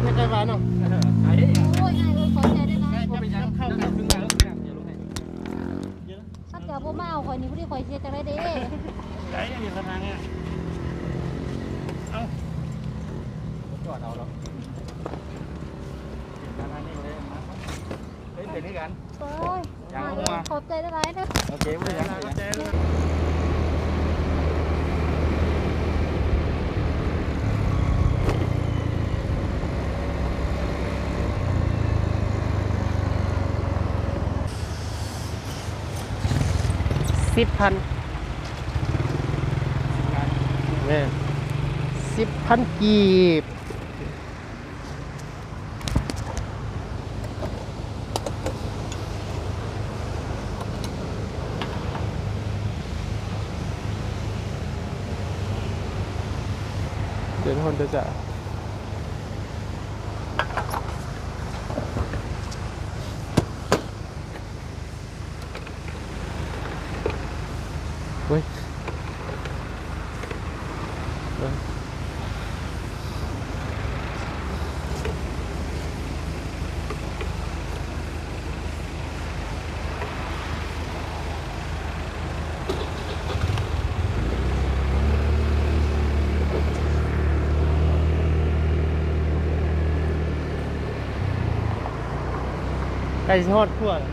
ໃກ້ໆວ່າເນາະ ໂອ້ຍ ອ້າຍເອີຍ ຂໍໃຈໄດ້ຫຼາຍ ບໍ່ເປັນຫຍັງ ເຂົ້າກັນຄືວ່າ ຄັນເຈົ້າບໍ່ມາເອົາຂ້ອຍນີ້ ຜູ້ທີ່ຂ້ອຍຊິເຮັດຈັ່ງໃດເດ້ ໄດ້ນີ້ລະທາງນີ້ ເອົ້າ ຈອດເອົາດອກ ເປັນທາງນີ້ເລີຍ ມາ ເຮີ້ຍ ເປັນຄືກັນ ໂອ້ຍ ຢ່າຫົວ ຂອບໃຈຫຼາຍໆເດີ ໂອເຄ ບໍ່ເປັນຫຍັງ ບໍ່ເປັນຫຍັງ ສິບພັນ ແມ່ນ ສິບພັນກີບ. ເດີນຫົນເດີຈ້າ ເວີຍ ເອີ ໃກ້ຊິຮອດຂົວແລ້ວ.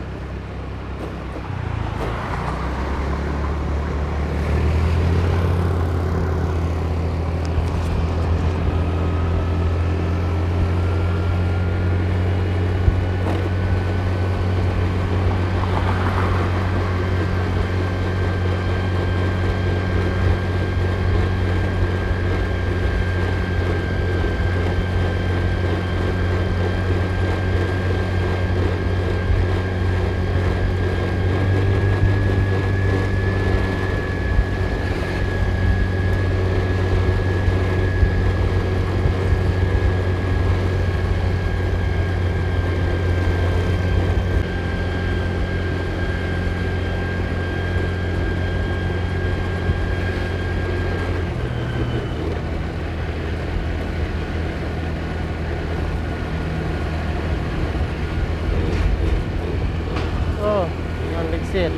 ໂອ້ ງານເຫຼັກເສດ.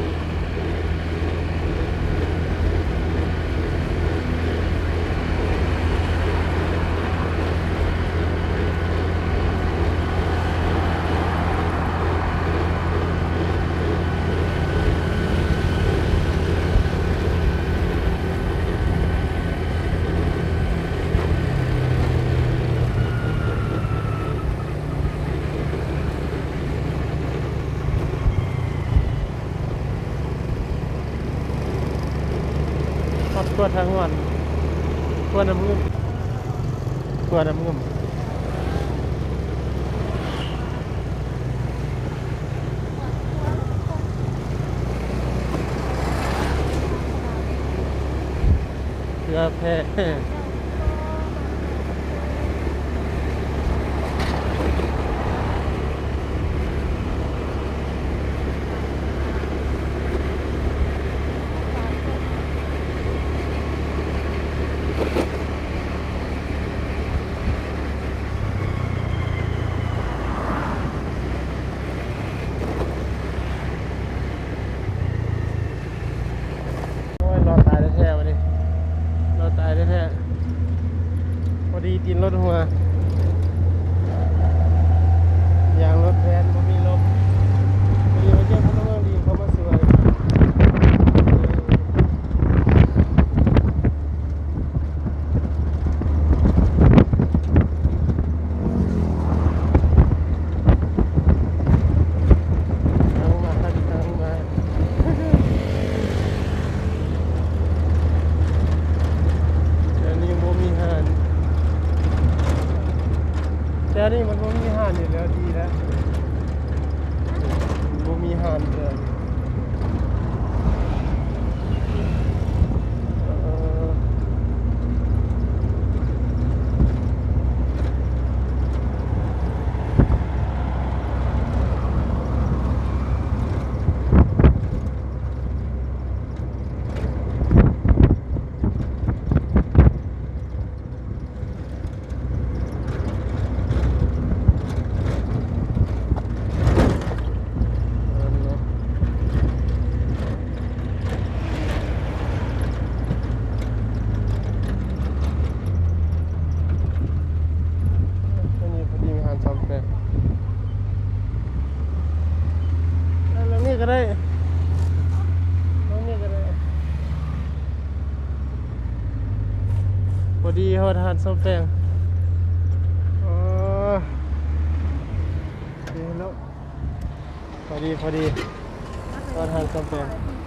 ຮອດທົ່ວທາງຫວານ ທົ່ວນ້ຳງື່ມ ທົ່ວນ້ຳງື່ມ. ເກືອແພ້. ໂອ້ຍ ລໍຕາຍແທ້ໆ ບາດນີ້ ລໍຕາຍແທ້ໆ ພໍດີຕີນລົດຫົວ ຢາງລົດແພນ ບໍ່ມີລົມ ພໍດີມາເຈີພົນລະເມືອງດີເຂົ້າມາຊ່ວຍ. ແຖວນີ້ບໍ່ມີຮ້ານ ແຖວນີ້ມັນບໍ່ມີຮ້ານຢູ່ແລ້ວ ດີແລ້ວ ບໍ່ມີຮ້ານເທື່ອ. ໂ ກໍໄດ້ ລົງນີ້ກໍໄດ້ ພໍດີຮອດຮ້ານສ້ອມແປງ. ອໍ ໂອເຄເນາະ ພໍດີ ພໍດີຮອດຮ້ານສ້ອມແປງ.